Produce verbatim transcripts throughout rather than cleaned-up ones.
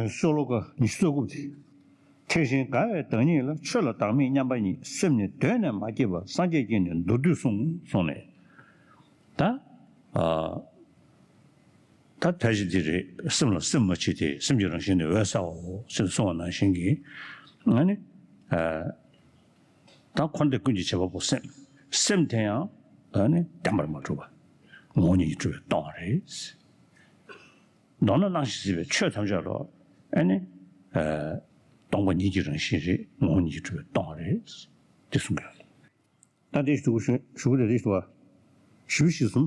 ཤོ་ལོ་ཀ་ཉི་ཤུ་རྩ་དགུ་པ་དེ། ཐེག་ཆེན་དགའ་བའི་བདག་ཉིད་ལ། ཆོས་ལ་བདག་མེད་མཉམ་པ་ཉིད། སེམས་ནི་གདོད་ནས་མ་སྐྱེས་པ། སངས་རྒྱས་ཀྱིས་ནི་མདོར་བསྡུས་གསུངས། གསུངས་ནས། ད། ཨ། ད་ཕལ་ཆེར་འདི་རེད། སེམས་ལ་སེམས་མ་མཆིས་ཏེ། སེམས་ཀྱི་རང་བཞིན་ནི་འོད་གསལ་བའོ། ཞེས་གསུངས་པ་ནང་བཞིན་གྱི། ཨ་ནི། ཨ། ད་འཁོར་འདས་ཀུན་གྱི་བྱེད་པ་པོ་སེམས། སེམས་དེ་ཡང་ཨ་ནི་བདེན་པར་མ་གྲུབ་པ། ངོ་བོ་ཉིད་ཀྱིས་གྲུབ་པའི་སྟོང་པ་རེད། མདོར་ན་སྣང་ཞིང་སྲིད་པའི་ཆོས་ཐམས་ཅད་ལོ། ཨ་ནི། ཨ། སྟོང་པ་ཉིད་ཀྱི་རང་བཞིན་རེད། ངོ་བོ་ཉིད་ཀྱིས་གྲུབ་པའི་སྟོང་པ་རེད། དེ་གསུངས་ཀྱི་ཡོད། ད་དེ་ཞུ་ཞུ་ཞུ་གི་རེད། དེ་ཞུ་བ། ཞུ་ཞིག་གསུམ།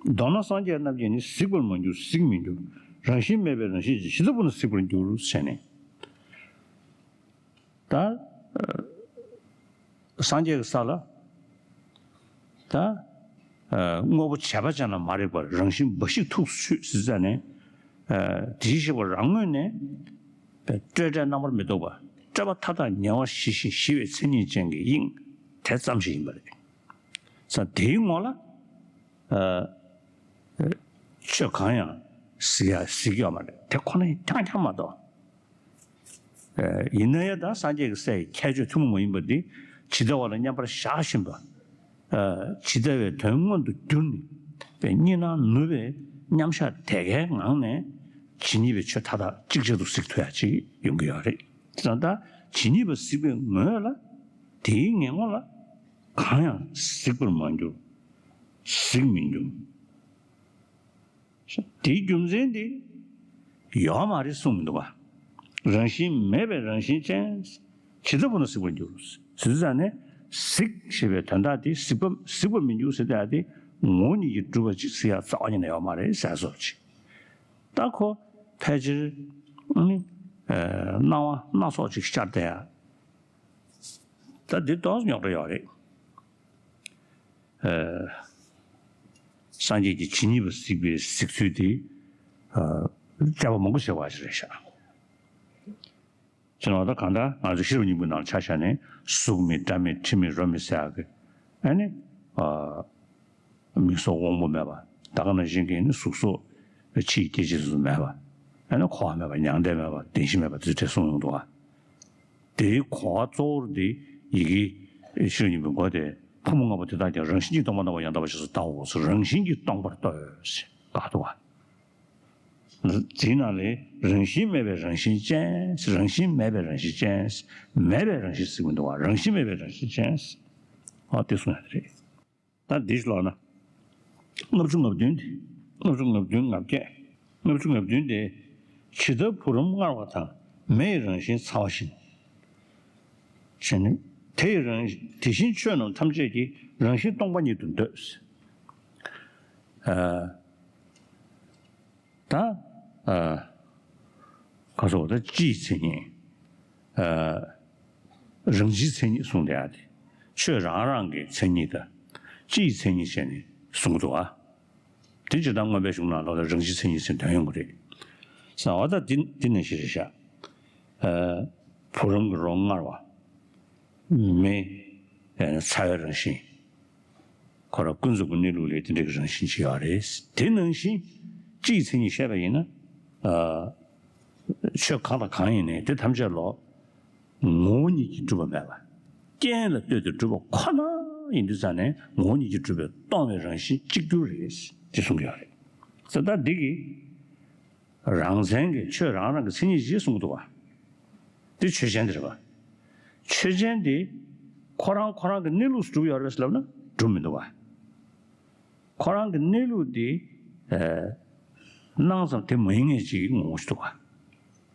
མདོར་ན་སངས་རྒྱས་རྣམས་ཀྱིས་ནི། གཟིགས་པར་མ་གྱུར་གཟིགས་མི་འགྱུར། རང་བཞིན་མེད་པའི་རང་བཞིན་ཅན། ཇི་ལྟ་བུ་ན་གཟིགས་པར་འགྱུར་ཟེར་ནས། ད། ཨ། སངས་རྒྱས་ཀྱི་ས་ལ། ད། ཨ། དངོས་པོ་བྱས་པ་ཅན་ལ་མ་རིག་པར། རང་བཞིན་འབའ་ཞིག་ཐུགས་སུ་ཆུད་ཟེར་ཙ་ནས། ཨ། དེ་བཞིན་གཤེགས་པ་རང་ངོས་ནས། སྤྲོས་བྲལ་རྣམ་པར་མི་རྟོག་པ། སྤྲོས་པ་མཐའ་དག་ཉེ་བར་ཞི་ཞིང་ཞི་བའི་མཚན་ཉིད་ཅན་གྱི་དབྱིངས་དེ་ཙམ་ཞིག་ཡིན་པ་རེད། ས་དེའི་ངོ་ལ། ཨ། ཆོས་གང་ཡང་གཟིགས་ཡ་གཟིགས་ཡོད་མ་རེད། དེ་ཁོ་ན་ཡང་རྐྱང་རྐྱང་མ་གཏོགས། ཨ། ཡིན་ན་ཡང་ད་སངས་རྒྱས་ཀྱི་སའི་ཁྱད་ཆོས་ཐུན་མོང་མ་ཡིན་པ་འདི་ཇི་ལྟ་བ་ལ་མཉམ་པར་བཞག་བཞིན་པ། ཨ། ཇི་ལྟ་བའི་དོན་མངོན་དུ་གྱུར་ནས་པའི་གཉིས་སྣང་ནུབ་པའི་མཉམ་བཞག་དེ་གའི་ངང་ནས་ཇི་སྙེད་པའི་ཆོས་མཐའ་དག་ཅིག་ཅར་དུ་གཟིགས་ཐུབ་ཡ་ཅིག་ཡོང་གི་ཡོད་རེད། ཙང་ད་ཇི་སྙེད་པ་གཟིགས་པའི་ངོས་ལ། དེའི་ངེས་ངོ་ལ། གང་ཡང་གཟིགས་པར་མ་གྱུར། གཟིགས་མི་འགྱུར། དེའི་རྒྱུ་མཚན་དེ་ཡོད་མ་རེད་གསུངས་མི་འདུག་ག། རང་བཞིན་མེད་པའི་རང་བཞིན་ཅན། ཇི་ལྟ་བུ་ན་གཟིགས་པར་འགྱུར། ཟེར་ཙང་ནས་གཟིགས་ཞེས་པའི་དོན་དག་དེ་གཟིགས་པ་གཟིགས་པར་མི་འགྱུར་ཟེར་ཡ་དེ་ངོ་བོ་ཉིད་ཀྱིས་གྲུབ་པ་ཅིག་གཟིགས་ཡ་རྩ་བ་ཉིད་ནས་ཡོད་མ་རེད་ཟེར་སོགས་ཅིག། ད་ཁོ་ཕལ་ཆེར་ཨ་ནི་ཨ་སྣང་བ་སྣ་ཚོགས་ཅིག་ཤར་བསྡད་ཡ། ད་འདི་ཏོག་ཙམ་རྙོག་དྲ་ཡོད་རེད། ཨ། སངས་རྒྱས་ཀྱི་ཇི་སྙེད་པ་གཟིགས་པའི་གཟིགས་ཚུལ་དེ། ཨ། དཔྱད་པ་མང་པོ་བྱེད་དགོས་པ་ཞིག་རེད་ཤག། ཅེས་ན་ད་གང་ལྟར་ང་ཚོ་ཤེས་རབ་སྙིང་པོའི་ནང་ཆ་བཞག་ནས་གཟུགས་མེད་སྒྲ་མེད་དྲི་མེད་རོ་མེད་ཟེར་ཡག་གི། ཨ་ནི། ཨ། མིག་སོགས་དབང་པོ་མེད་པ། ད་ག་ནང་བཞིན་གྱི་ནི་གཟུགས་སོགས་ཕྱི་ཡི་སྐྱེ་མཆེད་སོགས་མེད་པ། ཨ་ནི་འཁོར་བ་མེད་པ། མྱང་འདས་མེད་པ། བདེན་བཞི་མེད་པ་དེ་འདྲ་གསུངས་ཡོང་འདུག་ག། དེའི་གོ་བ་གཙོ་བོར་དེ་ཡི་གེ་ཤེས་རབ་སྙིང་པོའི་མགོ་དེ། ཕུང་པོ་ལྔ་པོ་དེ་དག་ཀྱང་། རང་བཞིན་གྱིས་སྟོང་པར་སྣང་བ་ཡང་དག་པར་ཞེས་སུ་ལྟའོ། རང་བཞིན་གྱིས་སྟོང་པར་ལྟོས་ཞེས་བཀག་འདུག་ག། དེའི་ནང་ལས་རང་བཞིན་མེད་པའི་རང་བཞིན་ཅན། རང་བཞིན་མེད་པའི་རང་བཞིན་ཅན། མེད་པའི་རང་བཞིན་ཟེར་གྱི་མི་འདུག་ག། རང་བཞིན་མེད་པའི་རང་བཞིན་ཅན། ཨ། དེ་གསུངས་ཡ་དེ་རེད། ད་འདི་ཞིག་ཀློག་ན། ལྔ་བཅུ་ང་བདུན་དེ། ལྔ་བཅུ་ང་བདུན་ང་བརྒྱད། ལྔ་བཅུ་ང་བདུན་དེ། ཇི་ལྟར་བུ་རམ་མངར་བ་དང་། མེ་ཡི་རང་བཞིན་ཚ་བ་བཞིན། ཞེས་ནི། དེ་ཡི་རང་། དེ་བཞིན་ཆོས་རྣམས་ཐམས་ཅད་ཀྱི། རང་བཞིན་སྟོང་པ་ཉིད་དུ་འདོད། ཨ། ད། ཨ། ཁ་སོགས་ད་སྤྱིའི་མཚན་ཉིད། ཨ། རང་སྤྱིའི་མཚན་ཉིད་གསུངས་བསྡད་ཡ་དེ། ཆོས་རང་རང་གི་མཚན་ཉིད་དང་། སྤྱིའི་མཚན་ཉིད་བྱས་ནས་གསུངས་འདུག་ག། དེ་སྤྱིར་བཏང་མངོན་པའི་གཞུང་ནང་ལོགས་ལ་རང་སྤྱིའི་མཚན་ཉིད་ཟེར་དོན་ཡོང་གི་རེད། ས་བ་ད་འདི་འདི་ནང་བཞིན་རེད་ཤག། ཨ། བུ་རམ་གྱི་རོ་མངར་བ། མེ། ཚ་བའི་རང་བཞིན། ཁོ་རང་ཀུན་རྫོབ་ཀྱི་གནས་ལུགས་ལས་དེ་འདྲ་གི་རང་བཞིན་ཅིག་ཡོད་རེད། དེ་ནང་བཞིན་སྤྱིའི་མཚན་ཉིད་བཤད་པ་ཡིན་ན། ཨ། ཆོས་གང་དང་གང་ཡིན་ནའི་དེ་ཐམས་ཅད་ལོ། ངོ་བོ་ཉིད་ཀྱིས་གྲུབ་པ་མེད་པ། རྐྱེན་ལ་ལྟོས་ཏེ་གྲུབ་པ་ཁོ་ན་ཡིན་དུས་ཙང་ནས་ངོ་བོ་ཉིད་ཀྱིས་གྲུབ་པའི་སྟོང་པའི་རང་བཞིན་གཅིག་གྱུར་རེད། དེ་གསུང་གི་ཡོད་རེད། ས་ད་འདི་གི། རང་མཚན་གྱི་ཆོས་རང་རང་གི་མཚན་ཉིད་ཅེས་གསུངས་འདུག་བ། འདི་ཆོས་ཅན་དེ་རེད་བ། ཆོས་ཅན་དེ་ཁོ་རང་ཁོ་རང་གི་གནས་ལུགས་སུ་གྲུབ་ཡོད་རེད་ཟེར་ལབ་ན་གྲུབ་མི་འདུག་བ། ཁོ་རང་གི་གནས་ལུགས་དེ། ཨ། སྣང་ཙམ་དེ་མ་ཡིན་ངེས་ཅིག་ངོ་བོ་ཞིག་འདུག་བ།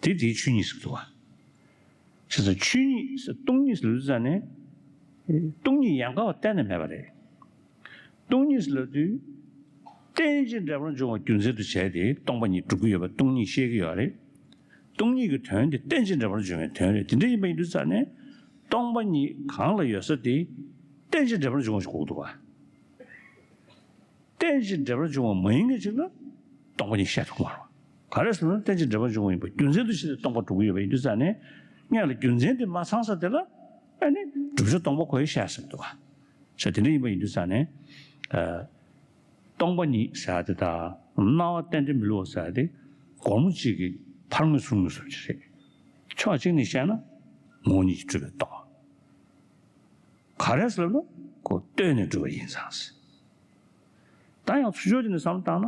དེ་དེའི་ཆོས་ཉིད་ཟེར་འདུག་བ། བྱས་ཙང་ཆོས་ཉིད་ཟེར་སྟོང་ཉིད་ཟེར་ལབ་དུས་ཙང་ནས། སྟོང་ཉིད་ཡན་གར་བ་གཏན་ནས་མེད་པ་རེད། སྟོང་ཉིད་ཟེར་ལབ་དུས། རྟེན་ཅིང་འབྲེལ་པར་འབྱུང་བ་རྒྱུ་མཚན་དུ་བྱས་ཏེ་སྟོང་པ་ཉིད་སྒྲུབ་ཀྱི་ཡོད་པ་སྟོང་ཉིད་བཤད་ཀྱི་ཡོད་རེད། སྟོང་ཉིད་ཀྱི་དོན་དེ་རྟེན་ཅིང་འབྲེལ་པར་འབྱུང་བའི་དོན་རེད། དེ་འདྲ་ཡིན་པ་ཡིན་དུས་ཙང་ནས། སྟོང་པ་ཉིད་གང་ལ་ཡོད་ས་དེ། རྟེན་ཅིང་འབྲེལ་པར་འབྱུང་བ་ཞིག་དགོས་འདུག་བ། རྟེན་ཅིང་འབྲེལ་པར་འབྱུང་བ་མ་ཡིན་མཁན་ཅིག་ལ་སྟོང་པ་ཉིད་བཤད་ཐུབ་མ་རེད། ག་རེ་ཟེར་ན་རྟེན་ཅིང་འབྲེལ་པར་འབྱུང་བ་ཡིན་པ་རྒྱུ་མཚན་དུ་བྱས་ཏེ་སྟོང་པ་སྒྲུབ་ཀྱི་ཡོད་པ་ཡིན་དུས་ཙང་ནས། སྔོན་ལ་རྒྱུ་མཚན་དེ་མ་ཚང་ས་དེ་ལ་ཨ་ནི་བསྒྲུབ་བྱ་སྟོང་པ་ཁོ་ཡི་བཤད་ཟེར་འདུག་བ། ས་དེ་འདྲ་ཡིན་པ་ཡིན་དུས་ཙང་ནས། ཨ། སྟོང་པ་ཉིད་ཟེར་ཡ་དེ་དང་སྣང་བ་རྟེན་འབྲེལ་མི་བསླུ་བ་ཟེར་ཡ་དེ་སྒོར་མོ་གཅིག་གི་ ཕར་ངོས་ཚུར་ངོས་སོགས་ཀྱི་རེད། ཕྱོགས་གཅིག་ནས་བཤད་ན་ངོ་བོ་ཉིད་ཀྱིས་གྲུབ་པའི་སྟོང་པ། ག་རེ་ཟེར་ལབ་ན་ཁོ་ལྟོས་ནས་གྲུབ་པ་ཡིན་ཙང་། ད་ཡང་ཚུལ་འཆོས་ཀྱི་ནས་བསམ་བློ་བཏང་ན།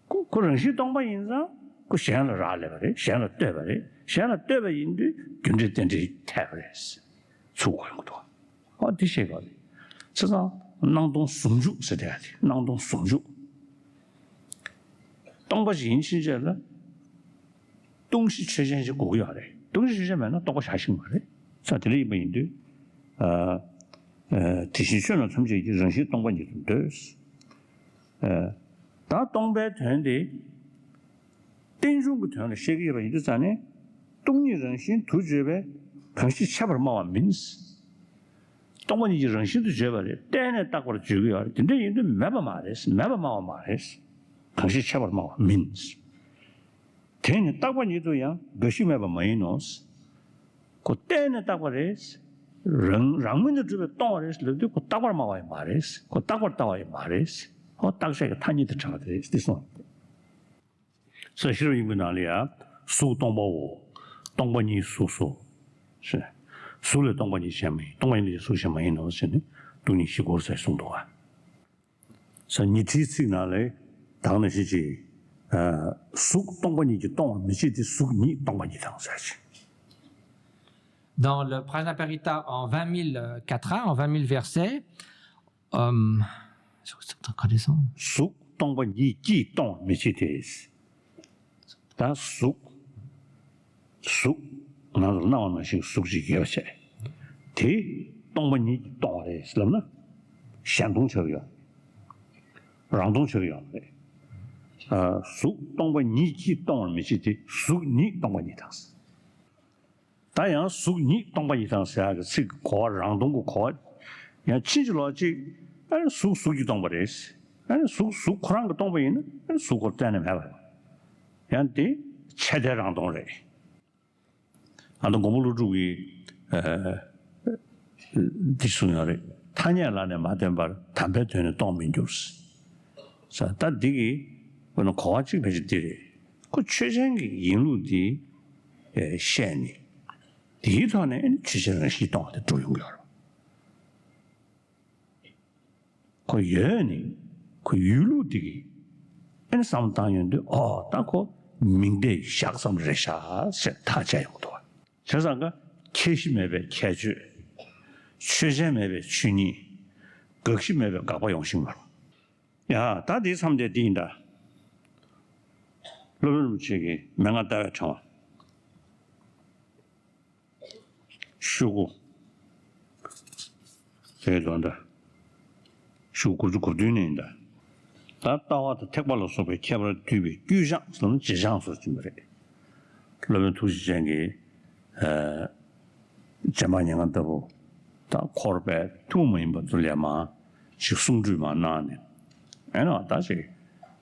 ཁོ་ཁོ་རང་བཞིན་སྟོང་པ་ཡིན་ཙང་ཁོ་གཞན་ལ་རག་ལས་པ་རེད། གཞན་ལ་ལྟོས་པ་རེད། གཞན་ལ་ལྟོས་པ་ཡིན་དུས་རྒྱུ་འབྲས་རྟེན་འབྲེལ་འཐད་པ་རེད། ཚུལ་གོ་ཡོང་གི་འདུག་ཨ་འདི་ཤེས་དགོས་རེད། བྱས་ཙང་སྣང་སྟོང་ཟུང་འཇུག་ཟེར་དེ་ཡ་དེ་སྣང་སྟོང་ཟུང་འཇུག་སྟོང་པ་ཞིག་ཡིན་ཕྱིན་ཆད་ལ། སྟོང་གཞི་ཆོས་ཅན་ཞིག་དགོས་ཀྱི་ཡོད་རེད། སྟོང་གཞི་ཆོས་ཅན་མེད་ན་རྟོགས་པ་བཞག་ཤེས་མ་རེད། ས་དེ་འདྲ་ཡིན་པ་ཡིན་དུས། ཨ། ཨ། དེ་བཞིན་ཆོས་རྣམས་ཐམས་ཅད་ཀྱི་རང་བཞིན་སྟོང་པ་ཉིད་དུ་འདོད། ཨ། ད་སྟོང་པའི་དོན་དེ། རྟེན་འབྱུང་གི་དོན་ལ་བཤད་ཀྱི་ཡོད་པ་ཡིན་དུས་ཙང་ནས། སྟོང་ཉིད་རང་བཞིན་དུ་བརྗོད་པས་གང་ཞིག་ཆད་པར་སྨྲ་བ་མིན། སྟོང་པ་ཉིད་ཀྱི་རང་བཞིན་དུ་བརྗོད་པ་རེད། བརྟེན་ནས་བཏགས་པར་བརྗོད་ཀྱི་ཡོད་རེད། དེ་འདྲ་ཡིན་དུས་མེད་པ་མ་རེད། མེད་པ་སྨྲ་བ་མ་རེད། གང་ཞིག་ཆད་པར་སྨྲ་བ་མིན། དེ་ནི་རྟག་པ་ཉིད་དུ་ཡང་འགའ་ཞིག་སྨྲས་པ་མ་ཡིན་ནོ། ཁོ་བརྟེན་ནས་བཏགས་པ་རེད། རང་རང་མིང་དུ་གྲུབ་པའི་སྟོང་པ་རེད་ལབ་དུས་ཁོ་རྟག་པར་སྨྲ་བ་ཡང་མ་རེད། ཁོ་རྟག་པར་ལྟ་བ་ཡང་མ་རེད། ཁོ་རྟག་ཆད་ཀྱི་ཐ་སྙད་དུ་གྲགས་པ་རེད་ཅེས་གསུངས། ས་ཤེས་རབ་དབྱིངས་ཀྱི་ནང་ལ་ཡང་གཟུགས་སྟོང་པའོ། སྟོང་པ་ཉིད་གཟུགས་སོ། ཞེས། གཟུགས་ལས་སྟོང་པ་ཉིད་གཞན་མ་ཡིན། སྟོང་པ་ཉིད་ལས་གཟུགས་གཞན་མ་ཡིན་ནོ་ཞེས་ནས་སྟོང་ཉིད་བཞི་སྐོར་ཟེར་གསུངས་འདུག་ག་ས་ཉི་ཁྲིའི་ཚིག་ནང་ལས་ད་ག་ནང་བཞིན་གྱི། ཨ། གཟུགས་སྟོང་པ་ཉིད་ཀྱིས་སྟོང་བར་མི་བྱེད་དེ། གཟུགས་ཉིད་སྟོང་པ་ཉིད་དང་ཟེར་ཅིང་། Dans le Prajnaparita en vingt mille quatre A, en vingt mille versets, euh, ခါလေးဆုံး གཟུགས་སྟོང་པ་ཉིད་ཀྱིས་སྟོང་བར་མི་བྱེད་དེ། ད་གཟུགས། གཟུགས། ང་ཚོར་སྣང་བ་ནང་བཞིན་གཟུགས་ཅིག་ཡོད་པ་བྱས། དེ་སྟོང་པ་ཉིད་ཀྱིས་སྟོང་བ་རེད་ལབ་ན། གཞན་སྟོང་ཆགས་ཀྱི་ཡོད་རེད། རང་སྟོང་ཆགས་ཀྱི་ཡོད་རེད། ཨ། གཟུགས་སྟོང་པ་ཉིད་ཀྱིས་སྟོང་བར་མི་བྱེད་དེ། གཟུགས་ཉིད་སྟོང་པ་ཉིད་དང་། ད་ཡང་གཟུགས་ཉིད་སྟོང་པ་ཉིད་དང་ཟེར་ཡག་གི་ཚིག་གོ་བ། རང་སྟོང་གི་གོ་བ། ཡང་ཕྱིན་ཅི་ལོག་ཅིག་ཨ་ནི་གཟུགས་གཟུགས་ཀྱིས་སྟོང་པ་རེད། ཨ་ནི་གཟུགས་གཟུགས་ཁོ་རང་གིས་སྟོང་པ་ཡིན་ན། ཨ་ནི་གཟུགས་ཁོ་གཏན་ནས་མེད་པ་རེད། ཡང་དེ་ཆད་མཐའི་རང་སྟོང་རེད། ཨ་ད་མགོན་པོ་ཀླུ་སྒྲུབ་ཀྱིས། ཨ། འདི་གསུངས་ཡོད་རེད། ཐ་སྙད་ལ་ནི་མ་བརྟེན་པར། དམ་པའི་དོན་ནི་སྟོང་མི་འགྱུར། ས་ད་འདི་གི་དཔེར་ན་གོ་བ་གཅིག་ཕལ་ཆེར་འདི་རེད། ཁོ་ཆོས་ཅན་གྱི་ཡིན་ལུགས་འདི། ཨེ། བཤད་ནས། དེའི་ཐོག་ནས་ཨ་ནི་ཆོས་ཅན་རང་བཞིན་སྟོང་པ་དེ་འགྲུབ་ཡོང་གི་ཡོད་རེད། ཁོ་ཡོད་ནི། ཁོ་ཡོད་ལུགས་དེ་གི་ཨ་ནི་བསམ་བློ་བཏང་ཡོང་དུས། ཨོ་ད་ཁོ་མིང་བརྡས་བཞག་ཙམ་རེད་ཤག་ཟེར་ཐག་བཅད་ཡོང་གི་འདུག་བ། བྱས་ཙང་ཀ་ཁྱད་གཞི་མེད་པའི་ཁྱད་ཆོས། ཆོས་ཅན་མེད་པའི་ཆོས་ཉིད། དགག་གཞི་མེད་པའི་དགག་པ་ཡོང་བཞིན་པ་རེད། ཡ། ད་དེའི་མཚམས་དེ་འདི་ཡིན་ད། སློབ་དཔོན་རིན་པོ་ཆེ་གི་མན་ངག་ལྟ་བའི་ཕྲེང་བ། ཤོག་གུ། དེའི་ལོ་འདྲ། ཤོག་གུ་དགུ་བཅུ་གོ་བདུན་ནས་ཡིན་ད། ད་ལྟ་བ་དང་ཐེག་པ་ལ་སོགས་པའི་ཁྱད་པར་བསྡུས་པའི་དཀྱུས་བཞག་ཟེར་ན་བྱེ་བཞག་སོགས་ཡིན་པ་རེད། སློབ་དཔོན་ཐུགས་རྗེ་ཅན་གྱིས། ཨ། རྗེ་འབངས་ཉེ་ལྔ་ལྟ་བུ། ད་འཁོར་བའི་ཐུན་མོང་མ་ཡིན་པ་ཚོ་ལ་མར་ཞིག་གསུང་སྒྲོས་མར་གནང་ནས། ཨེ་ན་ད་ཅིག་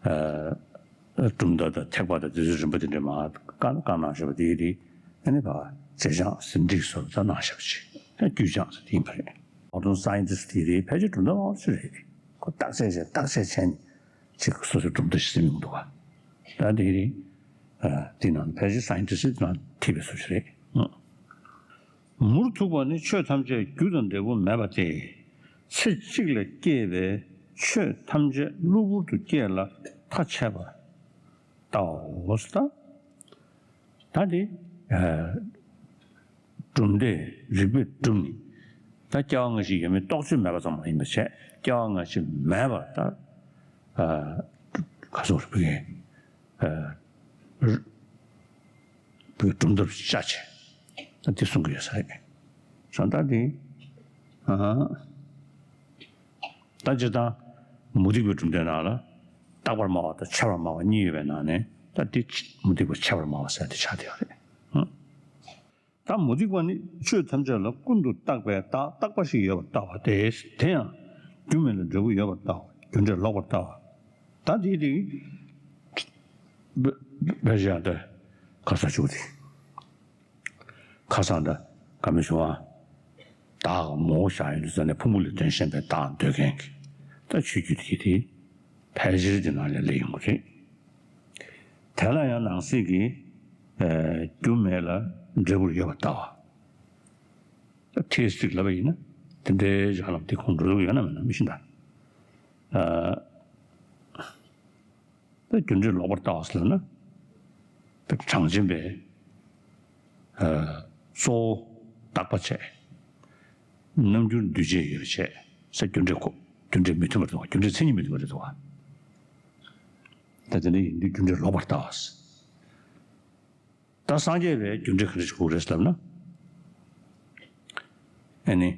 ཨ། གྲུབ་མཐའ་དང་ཐེག་པ་དང་དེ་ཚོའི་རིམ་པ་དེ་འདྲ་མར་བཀའ་བཀའ་གནང་བཞག་པ་དེ་རེད། ཨ་ནི་ཕར་བྱེ་བཞག་ཟིན་བྲིས་སོགས་ད་གནང་བཞག་པ་ཅིག་ད་དཀྱུས་བཞག་ཟེར་དེ་ཡིན་པ་རེད། Modern scientist དེ་རེད། ཕལ་ཆེར་གྲུབ་མཐའ་སྨྲ་བ་ཅིག་རེད། ཁོ་བརྟག་དཔྱད་བྱས་བརྟག་དཔྱད་བྱས་ནས་ཅིག་སོ་སོའི་གྲུབ་མཐའ་ཞིག་ཟིན་ཡོང་འདུག་བ། ད་དེ་རེད། ཨ། དེ་ནང་ཕལ་ཆེར་scientist ནང་ཐེ་བའི་སུ་ཞིག་རེད། མུར་ཐུག་པ་ནི་ཆོས་ཐམས་ཅད་རྒྱུ་དང་འབྲས་བུ་མེད་པ་སྟེ། ཚེ་གཅིག་ལ་སྐྱེས་པའི་ཆོས་ཐམས་ཅད་གློ་བུར་དུ་སྐྱེས་ལ་མཐའ་ཆད་པར་ལྟའོ། ད་ད་དེ། ཨ། གྲུབ་མཐས་རིགས་པས་གྲུབ་ནས། ད་སྐྱེ་བ་སྔ་ཕྱི་ཡོད་མེད་རྟོག་དཔྱོད་མེད་པ་ཙམ་མ་ཡིན་པ་བྱས། སྐྱེ་བ་སྔ་ཕྱི་མེད་པར་ད། ཨ། ག་ཚོད་རེད་བུ་གའི། ཨ། རི། བུ་གའི་གྲུབ་མཐར་ཤར་བྱས། ད་དེ་གསུང་གི་ཡོད་ས་རེད། བྱས་ཙང་ད་དེ། ཨ། ད་སྤྱིར་བཏང་མུ་སྟེགས་པའི་གྲུབ་མཐའི་ནང་ལ་རྟག་པར་སྨྲ་བ་དང་ཆད་པར་སྨྲ་བ་གཉིས་ཡོད་པའི་ནང་ནས། ད་དེ་མུ་སྟེགས་པ་ཆད་པར་སྨྲ་བ་ཟེར་དེ་ཆགས་བསྡད་ཡོད་རེད། ཨ། ད་མུ་སྟེགས་པ་ནི་ཆོས་ཐམས་ཅད་ལ་ཀུན་ཏུ་བརྟགས་པའི་བདག་རྟག་པ་ཞིག་ཡོད་པར་ལྟ་བ་སྟེ། དེ་ཡང་རྒྱུ་མེད་ལ་འབྲས་བུ་ཡོད་པར་ལྟ་བ། རྒྱུ་འབྲས་ལོག་པར་ལྟ་བ། ད་དེའི་རིགས་བེ་བེ་ཞ་ད་ག་ས་བཅུག་སྟེ། ཁ་སང་ད་ག་མི་བྱུང་བ། བདག་མོ་བཞག་ཡོད་དུས་ཙ་ནས་ཕུང་པོ་ལས་དོན་གཞན་པའི་བདག་འདོད་མཁན་གྱི་ད་ཆོས་བརྒྱུད་དེ་དེ་ཕལ་ཆེར་དེ་ནང་ལ་སླེབས་ཡོང་གི་རེད། དེ་ལ་ཡང་ནང་གསེས་ཀྱི་རྒྱུ་མེད་ལ་འབྲས་བུར་ཡོད་པར་ལྟ་བ། ད་ཐེའུ་སི་ལབ་པ་ཡིན་ན་དེ་འདྲའི་བཞག་ལམ་དེ་ཁོང་འགྲོ་ལུགས་ཡོད་ན་མེད་ན་མི་ཤེས་ད། ད་རྒྱུ་འབྲས་ལོག་པར་ལྟ་བ་ཟེར་ན། ད་གྲངས་ཅན་པའི་གཙོ་བོ་རྟག་པ་བྱས། རྣམ་འགྱུར་འདུས་བྱས་ཡོད་པ་བྱས་ས་རྒྱུ་འབྲས་གོ་རྒྱུ་འབྲས་མི་མཐུན་པར་འདུག་རྒྱུ་འབྲས་མཚན་ཉིད་མི་མཐུན་པར་འདུག་ད་དེ་འདྲ་ཡིན་དུས་རྒྱུ་འབྲས་ལོག་པར་ལྟ་བ། ད་སངས་རྒྱས་པའི་རྒྱུ་འབྲས་ག་འདྲ་ཞིག་དགོས་རེད་ལབ་ན། ཨ་ནི།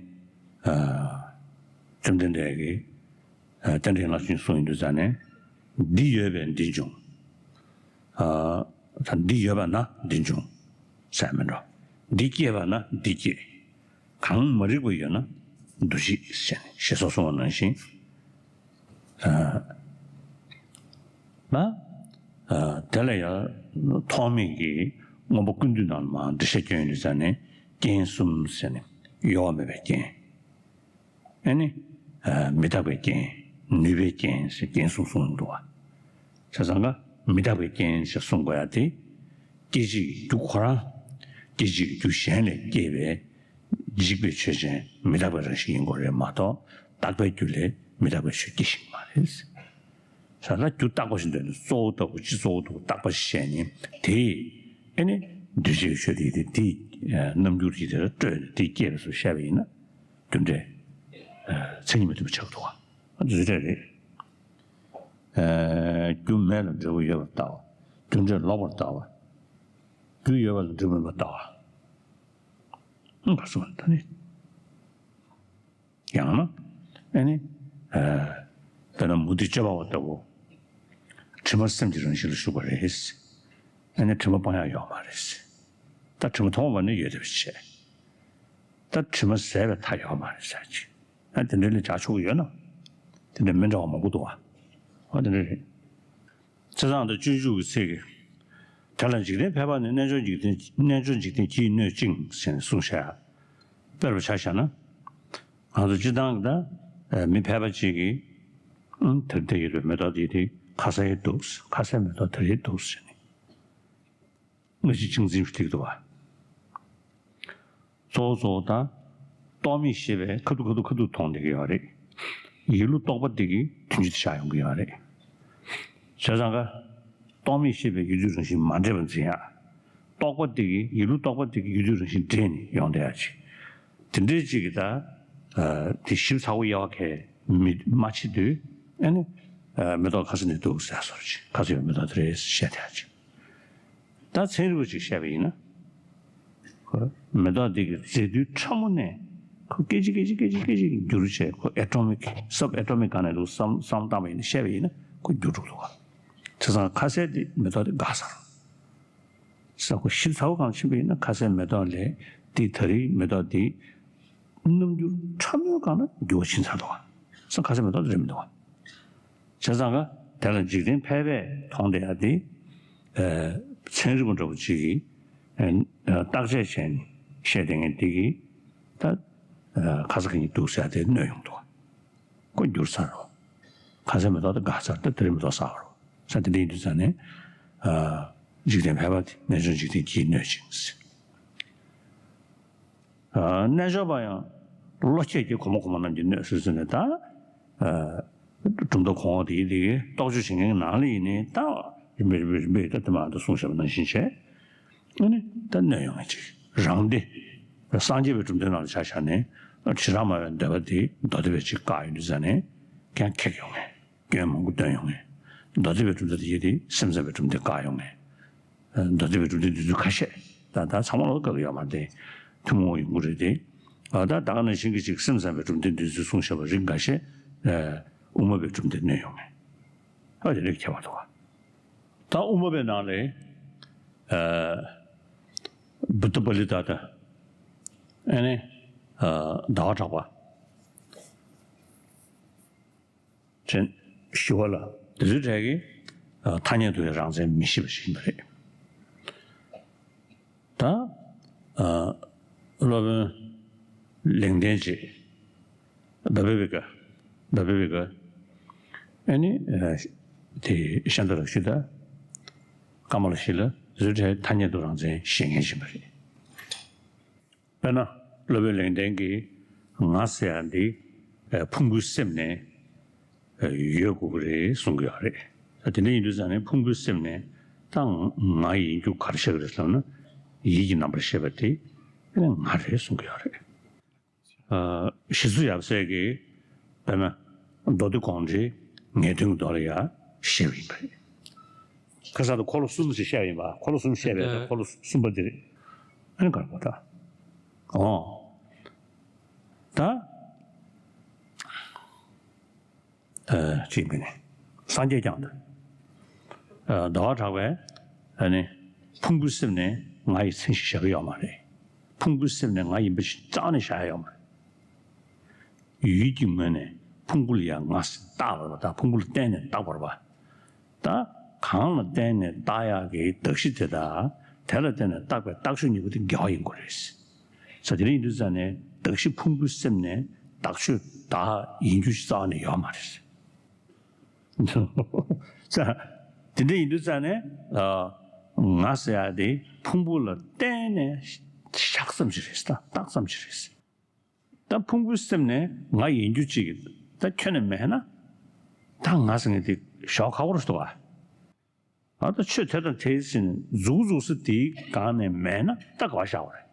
བཅོམ་ལྡན་འདས་ཀྱིས་རྟེན་འབྲེལ་ལ་ཞིག་གསུངས་ཡོད་དུས་ཙང་ནས། འདི་ཡོད་པས་འདི་འབྱུང་། ད་འདི་ཡོད་པ་ན་འདི་འབྱུང་། ཟེར་མིན་འགྲོ། འདི་སྐྱེས་པ་ན་འདི་སྐྱེ། གང་མ་རིག་པ་ཡོད་ན་འདུ་བྱེད་ཟེར་ནས་ཞེས་སོགས་གསུངས་པ་ནང་བཞིན། ན། དེ་ལ་ཡང་ཐོགས་མེད་ཀྱི་མངོན་པ་ཀུན་བཏུས་ནང་ལ་མར་འགྲེལ་བཤད་སྐྱོན་ཡོད་དུས་ཙང་ནས་རྐྱེན་གསུམ་ཟེར་ནས་གཡོ་བ་མེད་པའི་རྐྱེན། ཨ་ནི། མི་རྟག་པའི་རྐྱེན། ནུས་པའི་རྐྱེན་ཟེར་རྐྱེན་གསུམ་གསུངས་འདུག་བ། བྱས་ཙང་ཀ་མི་རྟག་པའི་རྐྱེན་ཞེས་གསུང་དགོས་ཡ་དེ། སྐྱེ་འཆི་གི་རྒྱུ་ཁོ་རང་། སྐྱེ་འཆི་གི་རྒྱུ་གཞན་ལས་སྐྱེས་པའི་འཇིག་པའི་ཆོས་ཅན་མི་རྟག་པའི་རང་བཞིན་ཡིན་དགོས་རེད་མ་གཏོགས་རྟག་པའི་རྒྱུ་ལས་མི་རྟག་པའི་ཆོས་སྐྱེ་ཞིག་མ་རེད། ས་ལ་རྒྱུ་རྟག་པ་ཞིག་འདོད་ན་གཙོ་བོ་ལྟ་བུ་སྤྱི་གཙོ་བོ་ལྟ་བུ་རྟག་པ་ཞིག་བཤད་ནས་དེས་ཨེ་ནི་འདུས་བྱས་ཀྱི་ཆོས་དེ་དེ་དེའི་རྣམ་འགྱུར་གྱི་དེ་ལ་སྤྲོས་ནས་དེ་སྐྱེས་པ་སོགས་བཤད་པ་ཡིན་ན་རྒྱུ་འབྲས་མཚན་ཉིད་མི་མཐུན་པ་ཆགས་འདུག་ག་འདི་འདྲ་རེད། རྒྱུ་མེད་ལ་འབྲས་བུ་ཡོད་པར་ལྟ་བ། རྒྱུ་འབྲས་ལོག་པར་ལྟ་བ། རྒྱུ་ཡོད་པ་ལ་འབྲས་བུ་མེད་པར་ལྟ་བ། ཧུམ་ག་སོང་ད་ནི། ཡང་ན། ཨ་ནི། དཔེར་ན་མུ་སྟེགས་གཅོད་པ་བ་ལྟ་བུ། དྲི་མ་སེམས་ཀྱི་རང་བཞིན་ལ་ཞུགས་པ་རེད། ཨ་ནི་དྲི་མ་སྤང་ཡག་ཡོད་མ་རེད། ད་དྲི་མ་མཐོང་བ་ནི་ཡོད་བསྡད་པ་བྱས། ད་དྲི་མ་ཟད་པའི་མཐའ་ཡོད་མ་རེད་ཟེར་གྱི། ཨ་དེ་འདྲ་ལས་བྱ་ཆོག་གི་ཡོད་ན། དེ་འདྲ་མི་འདྲ་བ་མང་པོ་འདུག་བ། ཨ་དེ་འདྲ་རེད། ཚེས་བཟང་དང་སྤྱོད་འཇུག་གི་ཚིག་གིས། དེ་ལ་འཇིག་རྟེན་ཕལ་པ་ནི་རྣལ་འབྱོར་འཇིག་རྟེན་རྣལ་འབྱོར་འཇིག་རྟེན་གྱིས་གནོད་ཅིང་ཟེར་ནས་གསུངས་བཞག་དཔེར་བཞག་བཞག་ན། ང་ཚོ་སྤྱིར་བཏང་གི་ད་མི་ཕལ་པ་ཅིག་གིས་དེར་བསྡད་ཡོད་པའི་མེ་ཏོག་དེ་དེ་ཁ་ཟས་ཡོད་འདུག་ཁ་ཟས་མེ་ཏོག་དེར་ཡོད་འདུག་ཟེར་ནས། དངོས་གཞི་གཅིག་འཛིན་ཞིག་འགྲིག་འདུག་བ། གཙོ་བོ་གཙོ་བོ་དང་། རྟོག་མེད་ཤེས་པས་ཁ་ཐུག་ཁ་ཐུག་ཁ་ཐུག་མཐོང་བསྡད་ཀྱི་ཡོད་རེད། ཡིད་ལུགས་རྟོག་པ་དེ་གིས་དོན་སྤྱི་དེ་ཆགས་ཡོང་གི་ཡོད་རེད། བྱས་ཙང་ཀ་རྟོག་མེད་ཤེས་པས་ཡུལ་དུས་རང་བཞིན་མ་འདྲེས་པ་འཛིན་ཡ། རྟོག་པ་དེ་གིས་ཡིད་ལུགས་རྟོག་པ་དེ་གིས་ཡུལ་དུས་རང་བཞིན་འདྲེས་ནས་ཡོང་བསྡད་ཡ་ཅིག་དེ་འདྲའི་ཅིག་གི་ད། དེ་ཞིབ་ཚགས་པོ་དབྱེ་བ་ཁས་མི་མ་ཕྱེ་དུས་ཨ་ནི། མེ་ཏོག་ཁ་ཟས་ནས་འདུག་ཟེར་སོར་ཅིག་ཁ་ཟས་ཡོད་མེ་ཏོག་དེ་རེད་བཤད་བསྡད་ཡ་ཅིག་ད་ཚན་རིག་པ་ཅིག་བཤད་པ་ཡིན་ན། ཁོ་མེ་ཏོག་འདི་གི་རྫས་རྡུལ་ཕྲ་མོ་ནས་ཁོ་སྐད་ཅིག་སྐད་ཅིག་སྐད་ཅིག་སྐད་ཅིག་འགྱུར་བྱས་ཁོ་ཨེ་ཊོ་མིག་སབ་ཨེ་ཊོ་མིག་སྒང་ནས་འདུག་བསམ་བསམ་བཏང་བ་ཡིན་ན་བཤད་པ་ཡིན་ན་ཁོ་འགྱུར་འགྲོ་འདུག་ག་བྱས་ཙང་ཁ་ཟས་འདི་མེ་ཏོག་འདི་འགག་ཚར། ས་ཁོ་ཞིབ་ཚགས་པོ་སྒང་ཕྱིན་པ་ཡིན་ན་ཁ་ཟས་མེ་ཏོག་ལས་འདི་ད་རེས་མེ་ཏོག་འདི་རྣམ་འགྱུར་ཕྲ་མོའི་སྒང་ན་འགྱུར་བ་ཕྱིན་ཚར་འདུག་ག་ས་ཁ་ཟས་མེ་ཏོག་འདི་རེད་མི་འདུག་ག་བྱས་ཙང་ཀ་དེ་ལ་འཇིག་རྟེན་ཕལ་པས་མཐོང་བསྡད་ཡ་དེ། ཚན་རིག་པ་འདྲ་པོ་ཅིག་གིས་བརྟག་དཔྱད་བྱས་ནས་བཤད་བསྡད་མཁན་དེ་གིས་ད་ཁ་ས་ག་ཉིད་འདུག་ཟེར་ཡ་དེ་གནོད་ཡོང་འདུག་ཁོ་འགྱུར་ཚར་རོ། ཁ་ཟས་མེ་ཏོག་དེ་འགག་ཚར་ད་དེ་རིང་མེ་ཏོག་ཟ་བ་རོ། ས་དེ་འདྲ་ཡིན་དུས་ཙང་ནས་འཇིག་རྟེན་ཕལ་པ་དེ་རྣལ་འབྱོར་འཇིག་རྟེན་གྱིས་གནོད་ཅིང་ཟེར། རྣལ་འབྱོར་པ་ཡང་བློ་ཁྱད་ཀྱིས་གོང་མ་གོང་མ་རྣམས་ཀྱིས་གནོད་ཟེར་ཟེར་ནས་ད། གྲུབ་མཐའ་གོང་འོག་དེ་ཡི་དེ་གི་རྟོག་དཔྱོད་བྱེད་མཁན་གྱི་ནང་ལ་ཡིན་ནའི་ད། རིམ་པས་རིམ་པས་རིམ་པས་ད་དེ་མ་ད་གསུངས་བཞག་པ་ནང་བཞིན་བྱས། ཨ་ནི་ད་གནོད་ཡོང་ངེས་ཅིག་རང་སྡེ། སངས་རྒྱས་པའི་གྲུབ་མཐའི་ནང་ལ་ཆ་བཞག་ནས་བྱེ་བྲག་སྨྲ་བའི་འདོད་པ་དེ་མདོ་སྡེ་པས་ཅིག་བཀག་ཡོང་དུས་ཙང་ནས་ཀྱང་ཁེགས་ཡོང་ངེས། སྐྱོན་མང་པོ་བཏོན་ཡོང་ངེས། མདོ་སྡེ་པའི་གྲུབ་མཐའ་དེ་ཡི་དེ་སེམས་ཙམ་པའི་གྲུབ་མཐས་བཀག་ཡོང་ངེས། མདོ་སྡེ་པའི་གྲུབ་མཐའི་འདོད་ཚུལ་ཁ་ཤས་ད་ད་ཚང་མ་ལ་དགག་གི་ཡོད་མ་རེད། ཐུན་མོང་ཡོང་གི་རེད་དེ། ད་ད་ག་ནང་བཞིན་གྱི་ཅིག་སེམས་ཙམ་པའི་གྲུབ་མཐའི་འདོད་ཚུལ་གསུངས་བཞག་པ་རིགས་འགའ་ཤས། དབུ་མ་པའི་གྲུབ་མཐས་གནོད་ཡོང་ངེས། ཨ་དེ་འདྲའི་ཁྱད་པར་འདུག་ག་ད་དབུ་མ་པའི་ནང་ལས། བུདྡྷ་པཱ་ལི་ཏ་དང་། ཨ་ནི། ཟླ་བ་གྲགས་པ། ཅན། ཞི་བ་ལྷ། དེ་ཚོའི་གྲས་ཀྱིས་ཐ་སྙད་དུ་ཡང་རང་མཚན་མི་ཤེས་པ་ཞིག་ཡིན་པ་རེད། ད། སློབ་དཔོན་ལེགས་ལྡན་འབྱེད། བྷ་བྷ་བི་ཀ་བྷ་བྷ་བི་ཀ་ཨ་ནི། དེ་ཤཱནྟ་རཀྵི་ཏ། ཀ་མ་ལ་ཤཱི་ལ་རི་ཁྲོད་ཐ་སྙད་དུ་རང་མཚན་བཞེངས་མཁན་ཡིན་པ་རེད། དཔེར་ན། སློབ་དཔོན་ལེགས་ལྡན་གྱིས་ང་ཟེར་ཡ་འདི་ཕུང་པོའི་སེམས་ནས་ཡོད་དགོས་ཀྱི་རེད་གསུང་གི་ཡོད་རེད། དེ་འདྲ་ཡིན་དུས་ཙང་ནས་ཕུང་པོའི་སེམས་ནས་ད་ང་ཡིན་རྒྱུ་ག་རེ་ཤར་གྱི་རེད་ཟེར་ན། ཡིད་ཀྱི་རྣམ་པར་ཤེས་པ་དེ་ང་རེད་གསུང་གི་ཡོད་རེད། ཨ། ཞི་འཚོ་ཡབ་སྲས་ཀྱིས་དཔེར་ན་མདོ་སྡེ་དགོངས་འགྲེལ་ངེས་དོན་གྱི་མདོ་ལ་ཡང་བཞེས་པ་ཡིན་པ་རེད། ཁ་སང་དུ་འཁོར་ལོ་གསུམ་ཞིག་བཤད་པ་ཡིན་པ། འཁོར་ལོ་གསུམ་བཤད་པའི་ད་འཁོར་ལོ་གསུམ་པ་འདི་རེད། ཨ་ནི་ག་རེ་གོ་ད། ཨོ། ད། ཨ། ཅིག་མིན་ནི། སངས་རྒྱས་བསྐྱངས་ཏེ། ཨ། ཟླ་བ་གྲགས་པས་ཨ་ནི་ཕུང་པོའི་སེམས་ནས་ང་ཡི་མཚན་གཞི་བཞག་གི་ཡོད་མ་རེད། ཕུང་པོའི་སེམས་ནས་ང་ཡིན་པ་ཞིག་རྩ་ནས་བཞག་ཡ་ཡོད་མ་རེད། ཡུལ་གྱི་ངོས་ནས་ཕུང་པོ་ལ་ཡང་ང་ཟེར་བཏགས་པར་བ་དང་། ཕུང་པོ་ལ་བརྟེན་ནས་བཏགས་པར་བ། ད་གང་ལ་བརྟེན་ནས་བཏགས་ཡག་གི་གདགས་གཞི་དེ་དང་། དེ་ལ་བརྟེན་ནས་བཏགས་པའི་བཏགས་ཆོས་གཉིས་པོ་དེ་འགལ་བ་ཡིན་དགོས་རེད། ས་དེ་འདྲ་ཡིན་དུས་ཙང་ནས་གདགས་གཞི་ཕུང་པོའི་སེམས་ནས་བཏགས་ཆོས་བདག་ཡིན་རྒྱུ་ཞིག་རྩ་བ་ནས་ཡོད་མ་རེད། ས། དེ་འདྲ་ཡིན་དུས་ཙང་ནས། ཨ། ང་ཟེར་ཡག་དེ་ཕུང་པོ་ལ་བརྟེན་ནས་བཞག་ཙམ་ཞིག་རེད། ད་བཏགས་ཙམ་ཞིག་རེད། ད་ཕུང་པོའི་སེམས་ནས་ང་ཡིན་རྒྱུ་ཅིག་ད་ཁྱོན་ནས་མེད་ན། ད་ང་ཟེར་མཁན་དེ་ཞོག་ཁ་བོར་འདུག་ག་ཨ། ད་ཆོས་དེ་དང་དེ་བཞིན་འཛུགས་འཛུགས་ས་དེའི་སྒང་ནས་མེད་ན་ད་ག་བ་བཞག་པ་རེད།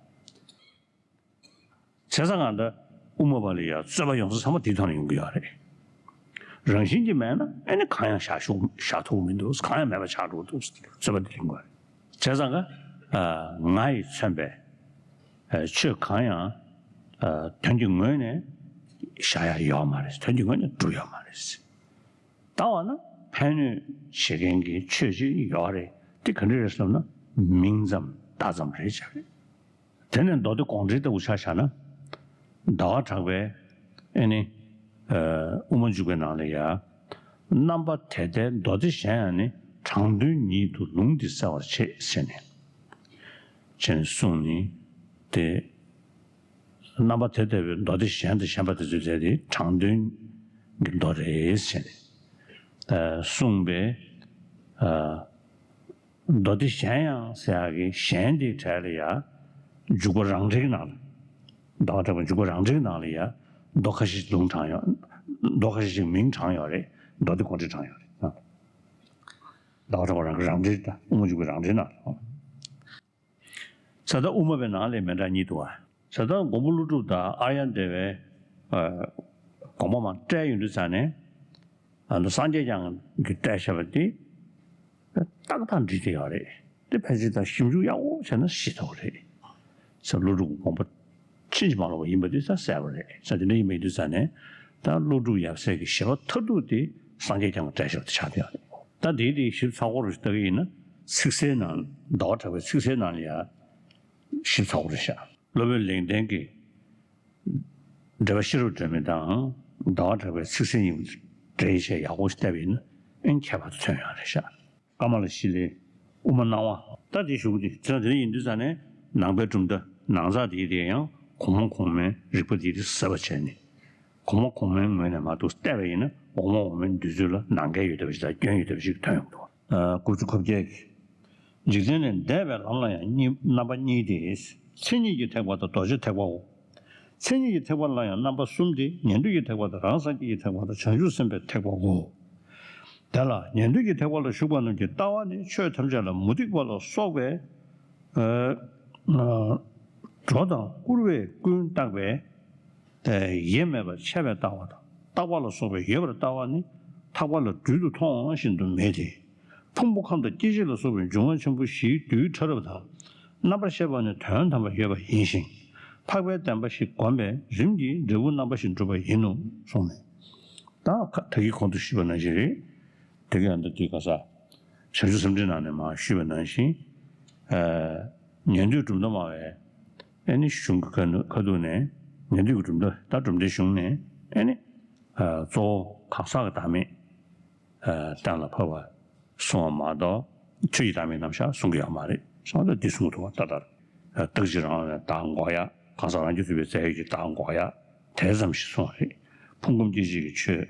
བྱས་ཙང་ང་ད་དབུ་མ་པ་ལ་ཡ་རྩོད་པ་ཡོང་ས་ཚང་མ་དེའི་ཐོག་ནས་ཡོང་གི་ཡོད་རེད། རང་བཞིན་གྱིས་མེད་ན་ཨ་ནི་གང་ཡང་བཞག་ཤོག་བཞག་ཐུབ་མི་འདུག་གང་ཡང་མེད་པ་ཆགས་འགྲོ་འདུག་རྩོད་པ་དེ་ཡིན་དགོས་རེད། བྱས་ཙང་ཀ། ཨ། ང་ཡིས་མཚོན་པའི། ཨ། ཆོས་གང་ཡང་། ཨ། དོན་གྱི་ངོས་ནས་བཞག་ཡ་ཡོད་མ་རེད། དོན་གྱི་ངོས་ནས་གྲུབ་ཡོད་མ་རེད། ད་འོ་ན་ཕན་གནོད་བྱེད་མཁན་གྱི་ཆོས་ཅིག་ཡོད་རེད། དེ་ག་འདྲ་རེད་ཟེར་ན་མིང་ཙམ་བརྡ་ཙམ་རེད་བྱ་རེད། དེ་ནས་མདོ་སྡེ་དགོངས་འགྲེལ་ལྟ་བུ་ཆ་བཞག་ན། ཟླ་བ་གྲགས་པས་ཨེ་ནི། ཨ། དབུ་མ་འཇུག་པའི་ནང་ལ་ཡ། རྣམ་པ་དེ་ལྟའི་མདོ་སྡེ་གཞན་ཡང་ནི། དྲང་དོན་ཉིད་དུ་ལུང་འདིས་གསལ་བར་བྱེད་ཟེར་ནས། ཅེས་གསུངས་ནས་དེ། རྣམ་པ་དེ་ལྟ་བུའི་མདོ་སྡེ་གཞན་དང་གཞན་པ་དེ་ཚོའི་གྲས་དེ་དྲང་དོན་གྱི་མདོ་རེད་ཟེར་ནས། ཨ། གསུངས་པས། ཨ། མདོ་སྡེ་གཞན་ཡང་ཟེར་ཡག་གི་གཞན་དེའི་གྲས་ལ་ཡ། འཇུག་པ་རང་འགྲེལ་གྱི་ནང་ལ། ཟླ་བ་གྲགས་པའི་འཇུག་པ་རང་འགྲེལ་གྱི་ནང་ལ་ཡ། མདོ་ཁ་ཤས་ལུང་དྲངས་ཡོད། མདོ་ཁ་ཤས་ཤིག་མིང་དྲངས་ཡོད་རེད། མདོ་སྡེ་དགོངས་འགྲེལ་དྲངས་ཡོད་རེད། ཟླ་བ་གྲགས་པ་རང་གི་རང་འགྲེལ་དང་དབུ་མ་འཇུག་པའི་རང་འགྲེལ་ནང་ལ། ས་ད་དབུ་མ་པའི་ནང་ལས་མི་འདྲ་གཉིས་འདུག་བ། ས་ད་མགོན་པོ་ཀླུ་སྒྲུབ་དང་ཨཱརྱ་དེ་བའི། ཨ། དགོངས་པ་མར་བཀྲལ་ཡོང་དུས་ཙང་ནས། ཨ། འདི་སངས་རྒྱས་བསྐྱངས་ཀྱིས་བཀྲལ་བཞག་པ་དེ་ཏག་ཏག་འགྲིག་བསྡད་ཡོད་རེད། དེ་ཕལ་ཆེར་ད་ཞིབ་འཇུག་ཡག་པོ་བྱས་ན་ཤེས་ཐུབ་རེད། ས་ཀླུ་སྒྲུབ་ཀྱི་དགོངས་པ་ཕྱིན་ཅི་མ་ལོག་པ་ཡིན་པ་དེ་ད་གསལ་པོ་རེད། ས་དེ་འདྲ་ཡིན་པ་ཡིན་དུས་ཙང་ནས་ད་ཀླུ་སྒྲུབ་ཡབ་སྲས་ཀྱི་བཞེད་པ་མཐར་ཐུག་དེ་སངས་རྒྱས་བསྐྱངས་ཀྱིས་བཀྲལ་བཞག་པ་དེ་ཆགས་བསྡད་ཡོད་རེད། ད་དེའི་དེ་ཞིབ་ཚགས་པོ་རུ་ལྟ་གི་ཡིན་ན། ཚིག་གསལ་ནང་། ཟླ་བ་གྲགས་པའི་ཚིག་གསལ་ནང་ལ་ཡ་ཞིབ་ཚགས་པོ་རུ་བཞག་སློབ་དཔོན་ལེགས་ལྡན་གྱིས་འགྲེལ་པ་ཤེས་རབ་སྒྲོན་མེ་དང་ཟླ་བ་གྲགས་པའི་ཚིག་གསལ་གཉིས་པོ་འགྲེལ་བཤད་ཡག་པོ་ཞིག་བལྟས་པ་ཡིན་ན་ཨེ་ཁྱད་པར་དུ་མཚོན་ཡོད་རེད་ཤག་ཀ་མ་ལ་ཤཱི་ལའི་དབུ་མ་སྣང་བ། ད་དེ་ཞུ་གི་འདུག་དེ་དེ་ཡིན་དུས་ཙང་ནས་ནང་པའི་གྲུབ་མཐའ་ནང་ཚགས་དེ་དེ་ཡང་གོང་མ་གོང་མའི་རིགས་པ་དེ་དེ་ཟབ་པ་བྱས་ནས། གོང་མ་གོང་མའི་ངོས་ནས་མར་འདུག་བལྟས་པ་ཡིན་ན། འོག་མ་འོག་མའི་འདོད་ཚུལ་ལ་ནང་འགལ་ཡོད་བསྡད་པ་ཞིག་དང་སྐྱོན་ཡོད་བསྡད་པ་ཞིག་ཐོན་ཡོང་གི་འདུག་ཨ། དགུ་བཅུ་གོ་བརྒྱད་ཀྱི། འཇིག་རྟེན་ལས་འདས་པའི་ལམ་ལ་ཡང་གཉིས། རྣམ་པ་གཉིས་ཏེ། མཚན་ཉིད་ཀྱི་ཐེག་པ་དང་རྡོ་རྗེ་ཐེག་པའོ། མཚན་ཉིད་ཀྱི་ཐེག་པ་ལ་ཡང་རྣམ་པ་གསུམ་སྟེ། ཉན་ཐོས་ཀྱི་ཐེག་པ་དང་རང་སངས་རྒྱས་ཀྱི་ཐེག་པ་དང་བྱང་ཆུབ་སེམས་དཔའི་ཐེག་པའོ། དེ་ལ་ཉན་ཐོས་ཀྱི་ཐེག་པ་ལ་ཞུགས་པ་རྣམས་ཀྱི་ལྟ་བ་ནི་ཆོས་ཐམས་ཅད་ལ་མུ་སྟེགས་པ་ལ་སོགས་པའི། ཨ། སྒྲོ་དང་སྐུར་བས་ཀུན་བཏགས་པའི། ཡེ་མེད་པར་འཆད་པའི་ལྟ་བ་དང་། རྟག་པ་ལ་སོགས་པའི་ཡོད་པར་ལྟ་བ་ནི་ཐག་པ་ལ་སྦྲུལ་དུ་མཐོང་བ་བཞིན་དུ་མེད་དེ། ཕུང་པོ་ཁམས་དང་སྐྱེ་མཆེད་ལ་སོགས་པའི་འབྱུང་བ་ཆེན་པོ་བཞིའི་རྡུལ་ཕྲ་རབ་དང་རྣམ་པར་ཤེས་པ་ནི་དོན་དམ་པར་ཡོད་པ་ཡིན་ཞིང་། འཕགས་པའི་བདེན་པ་བཞི་བསྒོམས་པས་རིམ་གྱིས་འབྲས་བུ་རྣམ་པ་བཞི་འགྲུབ་པ་ཡིན་ནོ་གསུངས་ནས། ད་ད་གིན་གོང་དུ་ཞུས་པ་ནང་བཞིན་རེད། དེ་ག་ཡང་ད་དེ་ག་ས། བྱང་ཆུབ་སེམས་འགྲེལ་ནང་ནས་མར་ཞུས་པ་ནང་བཞིན། ཨ། ཉན་ཐོས་གྲུབ་མཐའ་སྨྲ་བའི་ཨེ་ནི་གཞུང་གི་ཁ་ནུ་ཁ་ཐུག་ནས། ཉན་ཐོས་ཀྱི་གྲུབ་མཐའ། ད་གྲུབ་མཐའི་གཞུང་ནས་ཨེ་ནི། ཨ། གཙོ་བོ་གང་ཟག་གི་བདག་མེད། ཨ། གཏན་ལ་ཕབ་པ་གསུང་བ་མ་གཏོགས་ཆོས་ཀྱི་བདག་མེད་རྣམ་གཞག་གསུང་གི་ཡོད་མ་རེད། སོང་ཙང་འདི་གསུང་གི་འདུག་བ། ད་ལྟར། ཨ། རྟག་གཅིག་རང་ལ་བདག་འགོག་ཡ། གང་ཟག་རང་རྒྱུད་རྩོད་པའི་རྫས་ཡོད་ཀྱི་བདག་འགོག་ཡ། དེ་ཙམ་ཞིག་གསུངས་པ་རེད། ཕུང་ཁམས་སྐྱེ་མཆེད་ཀྱི་ཆོས།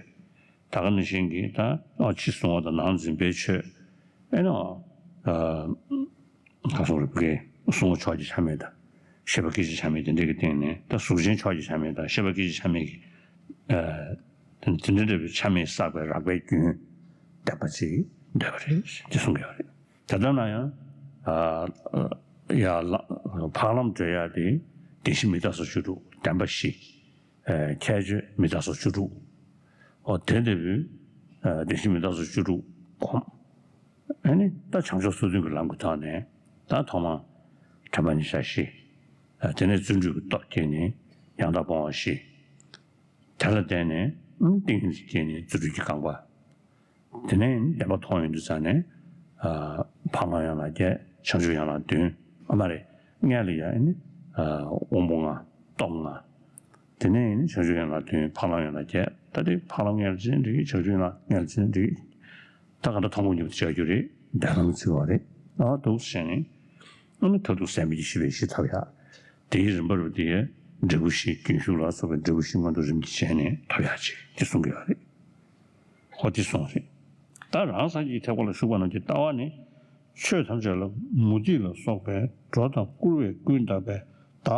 ད་ག་ནང་བཞིན་གྱི་ད་ཕྱི་གཟུང་བ་དང་ནང་འཛིན་པའི་ཆོས། ཨེ་ནོ། ཨ་ག་སོགས་རེད། བུ་གའི་གསུང་ངོ་ཕྱོགས་ཀྱི་ཆ་མེད་དང་ཤེས་པ་སྐད་ཅིག་ཆ་མེད་དེ་འདྲ་གི་སྟེང་ནས། ད་གཟུགས་ཅན་ཕྱོགས་ཀྱི་ཆ་མེད་དང་ཤེས་པ་སྐད་ཅིག་ཆ་མེད་ཀྱི་ཨ་དེ་འདྲ་འདྲ་བའི་ཆ་མེད་བསགས་པའི་རགས་པའི་རྒྱུན་བདེན་པ་ཅིག་འདོད་པ་རེད་ཅེས་གསུང་གི་ཡོད་རེད། དེ་ལྟར་ན་ཡང་ཨ་ཡ་ལ་འཕགས་ལམ་བགྲོད་ཡ་དེ་བདེན་བཞི་མི་རྟག་སོགས་བཅུ་དྲུག་བདེན་པ་བཞི། ཨ་ཁྱད་ཆོས་མི་རྟག་སོགས་བཅུ་དྲུག་འོ་དེ་འདྲ་བུ་ཨ་བདེན་བཞི་མི་རྟག་སོགས་བཅུ་དྲུག་སྒོམ། ཨ་ནི་ད་བྱང་ཕྱོགས་སོ་བདུན་གྱི་ལམ་གྱི་ཐོག་ནས་ད་ཐོག་མ་དྲན་པ་ཉིད་བཞག་བཞི། ཨ་དེ་ནས་བརྩོན་འགྲུས་ཀྱི་སྟོབས་བསྐྱེད་ནས་ཡང་དག་སྤོང་བ་བཞི། དེ་ལ་བརྟེན་ནས་ཨ་ཏིང་ངེ་འཛིན་བསྐྱེད་ནས་རྫུ་འཕྲུལ་གྱི་རྐང་པ། དེ་ནས་བདེན་པ་མཐོང་ཡོང་དུས་ཙ་ནས་ཨ་འཕགས་ལམ་ཡན་ལག་བརྒྱད། བྱང་ཆུབ་ཡན་ལག་བདུན། ཨ་མ་རེད། སྔོན་ལ་ཡ་ཨ་ནི་ཨ་དབང་པོ་ལྔ། སྟོབས་ལྔ། དེ་ནས་ཨ་ནི་བྱང་ཆུབ་ཡན་ལག་བདུན། འཕགས་ལམ་ཡན་ལག་བརྒྱད། ད་དེ་འཕགས་ལམ་སྔོན་ལ་ཅི་ནས་འགྲིག་གི། བྱང་ཆུབ་ཡན་ལག་སྔོན་ལ་ཅི་ནས་འགྲིག་གི། ད་ག་འདྲ་མཐོང་སྒོམ་གཉིས་པོ་དེ་བྱ་རྒྱུ་རེད། བདེན་ལམ་བརྩི་བ་རེད། ཨ་འདུག་བྱས་ནས་ཨ་ནི་མཐར་ཐུག་ཟད་མེད་ཀྱི་ཞི་བའི་གཞི་ཐོབ་ཡ། དེའི་རིམ་པར་དེ་འབྲས་བུ་བཞི། རྒྱུན་ཞུགས་ལ་སོགས་པའི་འབྲས་བུ་བཞི་མངོན་དུ་རིམ་གྱིས་བྱས་ནས་ཐོབ་ཡ་ཅིག་དེ་གསུང་གི་ཡོད་རེད། ཧོ་དེ་གསུངས་རེད། ད་རང་སངས་རྒྱས་ཀྱི་ཐེག་པ་ལ་ཞུགས་པ་རྣམས་ཀྱི་ལྟ་བ་ནི། ཆོས་ཐམས་ཅད་ལ་མུ་སྟེགས་ལ་སོགས་པའི་འགྲོ་དང་བཀུར་བས་ཀུན་བཏགས་པའི་བདག་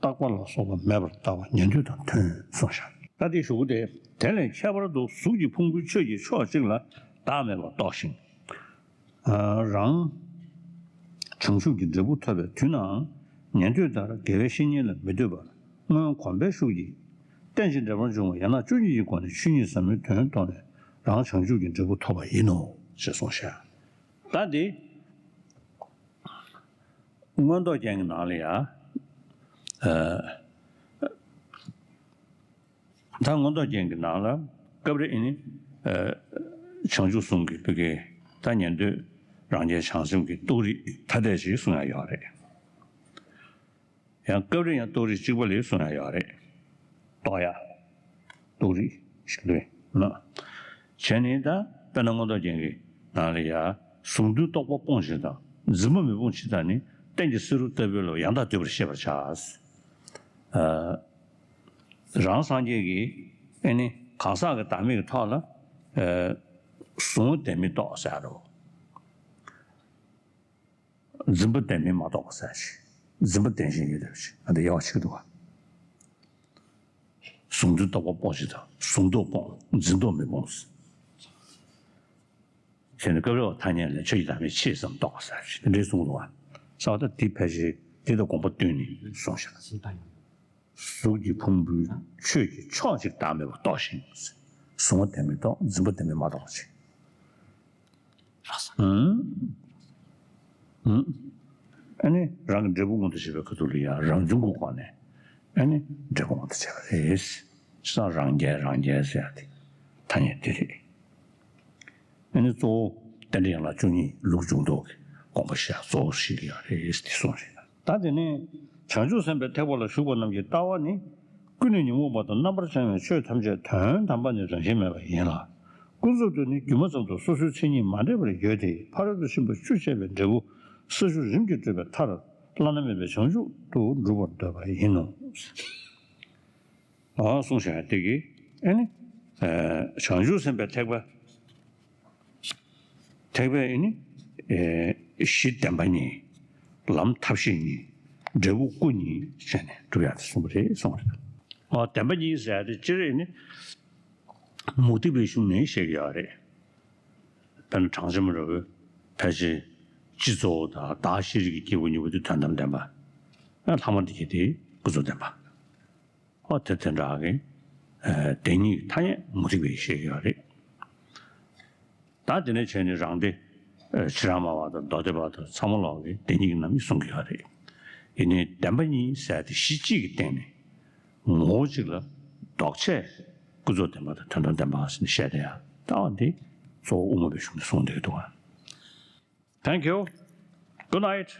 རྟག་པ་ལ་སོགས་པ་མེད་པར་ལྟ་བ་ཉན་ཐོས་དང་མཐུན་གསུངས་ཤག་ད་དེ་ཞུ་གི་དེ། དེ་ལས་ཁྱད་པར་དུ་གཟུགས་ཀྱི་ཕུང་པོའི་ཆོས་ཀྱི་ཕྱོགས་གཅིག་ལ་བདག་མེད་པར་རྟོགས་ཤིང་། རང་བྱང་ཆུབ་ཀྱི་འབྲས་བུ་ཐོབ་པའི་དུས་ནའང་ཉན་ཐོས་ལྟར་དགེ་བའི་བཤེས་གཉེན་ལ་མི་ལྟོས་པར་སྔོན་གོམས་པའི་ཤུགས་ཀྱིས་རྟེན་ཅིང་འབྲེལ་པར་འབྱུང་བ་ཡན་ལག་བཅུ་གཉིས་ཀྱི་སྒོ་ནས་ཆོས་ཉིད་ཟབ་མོའི་དོན་རྟོགས་ནས་རང་བྱང་ཆུབ་ཀྱི་འབྲས་བུ་ཐོབ་པ་ཡིན་ནོ་ཞེས་གསུངས་ཤག་ད་འདི་མངོན་རྟོགས་རྒྱན་གྱི་ནང་ལ་ཡ། ཨ། ད་མངོན་རྟོགས་རྒྱན་གྱི་ནང་ལ་སྐབས་རེ་ཨ་ནི་ཨ་བྱང་ཆུབ་གསུམ་གྱི་བུ་གའི་ད་ཉན་ཐོས་རང་རྒྱལ་བྱང་སེམས་ཀྱི་རྟོགས་རིགས་ཐ་དད་ཅིག་གསུང་ཡ་ཡོད་རེད། ཡང་སྐབས་རེ་ཡང་རྟོགས་རིགས་གཅིག་པ་ལ་གསུང་ཡ་ཡོད་རེད། རྟོགས་ཡ། རྟོགས་རིགས་ཤིག་ལོས་ན། བྱས་ནས་ད་དཔེར་ན་མངོན་རྟོགས་རྒྱན་གྱི་ནང་ལ་ཡ། གཟུང་འདུ་རྟོག་པ་སྤོང་ཕྱིར་དང་། འཛིན་པ་མི་སྤོང་ཕྱིར་དང་ནི། རྟེན་གྱི་བསེ་རུ་ལྟ་བུའི་བློ་ཡང་དག་བསྡུས་པར་ཤེས་པར་བྱ། ཨ། རང་སངས་རྒྱས་ཀྱིས་ཨེ་ནི་གང་ཟག་གི་བདག་མེད་ཀྱི་ཐོག་ལ་ཨ་གཟུང་བདེན་མེད་རྟོགས་ཟེར་རོ། འཛིན་པ་བདེན་མེད་མ་རྟོགས་པ་ཟེར་ཞིག་འཛིན་པ་བདེན་ཞིང་ཡོད་ལབ་ཞིག་ཨ་འདི་ཡག་ཅིག་འདུག་ག་གཟུང་འདུ་རྟོག་པ་སྤོང་ཕྱིར་དང་། གཟུང་རྟོག་སྤོང་། འཛིན་རྟོག་མི་སྤོང་། བྱས་ནས་སྐབས་རེ་བ་ཐ་སྙད་ལས་ཆོས་ཀྱི་བདག་མེད་ཕྱེད་ཙམ་རྟོགས་པ་ཟེར་ཞིག་དེ་འདྲའི་གསུང་འདུག་ག་ས་བ་ད་འདི་ཕལ་ཆེར་འདི་དང་དགོངས་པ་བསྟུན་ནས་གསུངས་ཤག་གཟུགས་ཀྱི་ཕུང་པོའི་ཆོས་ཀྱི་ཕྱོགས་གཅིག་བདག་མེད་པར་རྟོགས་ཤིང་། གཟུང་བ་བདེན་མེད་རྟོགས། འཛིན་པ་བདེན་མེད་མ་རྟོགས་པ་ཅིག་ཨ་ནི་རང་གི་འབྲས་བུ་མངོན་དུ་བྱེད་པའི་ཁ་ཐུག་ལ་ཡང་རང་བྱུང་གི་སྒོ་ནས་ཨ་ནི་འབྲས་བུ་མངོན་དུ་བྱེད་པ་རེད། ཅི་ཙམ་རང་རྒྱལ་རང་རྒྱལ་ཟེར་ཡ་དེ་ཐ་སྙད་དེ་རེད། ཨ་ནི་གཙོ་བོ་རྟེན་འབྲེལ་ཡན་ལག་བཅུ་གཉིས་ལུགས་འབྱུང་ལྡོག་གི་དགོངས་པ་བཞག་གཙོ་བོ་ཞིག་ཡོད་རེད་དེ་གསུངས་རེད། ད་དེ་ནས་བྱང་ཆུབ་སེམས་དཔའི་ཐེག་པ་ལ་ཞུགས་པ་རྣམས་ཀྱི་ལྟ་བ་ནི། ཀུན་ནས་ཉོན་མོངས་པ་དང་རྣམ་པར་བྱང་བའི་ཆོས་ཐམས་ཅད་དོན་དམ་པ་ནི་རང་བཞིན་མེད་པ་ཡིན་ལ། ཀུན་རྫོབ་ཏུ་ནི་སྒྱུ་མ་ཙམ་དུ་སོ་སོའི་མཚན་ཉིད་མ་འདྲེས་པར་ཡོད་དེ། ཕ་རོལ་ཏུ་ཕྱིན་པ་བཅུ་འཆད་པའི་འབྲས་བུ་ས་བཅུ་རིམ་གྱིས་བགྲོད་པའི་མཐར་བླ་ན་མེད་པའི་བྱང་ཆུབ་ཏུ་འགྲུབ་པར་འདོད་པ་ཡིན་ནོ། ཨ་གསུངས་བཞག་དེ་གིས་ཨ་ནི་བྱང་ཆུབ་སེམས་དཔའི་ཐེག་པ། ཐེག་པའི་ཨ་ནི་གཞི་བདེན་པ་གཉིས། ལམ་ཐབས་ཤེས་གཉིས། འབྲས་བུ་སྐུ་གཉིས་བྱས་ནས་སྒྲུབ་ཡག་དེ་གསུངས་པ་རེད་གསུངས་པ་རེད། ཨོ་བདེན་པ་གཉིས་ཟེར་ཡག་དེ་སྤྱིར་ཨ་ནི་མུ་སྟེགས་པའི་གཞུང་ནས་བཤད་ཀྱི་ཡོད་རེད། དཔེར་ན་གྲངས་ཅན་མ་འདྲ་བོ་ཕལ་ཆེར་སྤྱི་གཙོ་བོ་དང་བདག་ཤེས་རིག་གི་སྐྱེས་བུ་གཉིས་པོ་དེ་དོན་དམ་བདེན་པ། ལྷག་མ་དེ་གྱད་དེ་ཀུན་རྫོབ་བདེན་པ། ཨོ་དེ་དེ་འདྲ་གི་ཨ་བདེན་གཉིས་ཐ་སྙད་མུ་སྟེགས་པས་བཤད་ཀྱི་ཡོད་རེད། ད་དེ་ནས་བྱས་ནས་རང་སྡེ་ཨ་ཕྱི་རང་སྨྲ་བ་དང་མདོ་སྡེ་པ་དང་ཚང་མ་ལོག་གིས་བདེན་གཉིས་ཀྱི་རྣམ་དབྱེ་གསུང་གི་ཡོད་རེད། ཡིན་ནའི་བདེན་པ་གཉིས་ཟེར་དེ་གཞི་གཅིག་གི་སྟེང་ནས་ངོ་བོ་གཅིག་ལ་ལྡོག་ཆས་ཀུན་རྫོབ་བདེན་པ་དང་དོན་དམ་བདེན་པ་ཟེར་ནས་བཤད་དེ་ཡ། ལྟ་བ་འདི་གཙོ་བོ་དབུ་མ་པའི་གཞུང་ནས་གསུངས་བསྡད་འདུག་ག Thank you. Good night.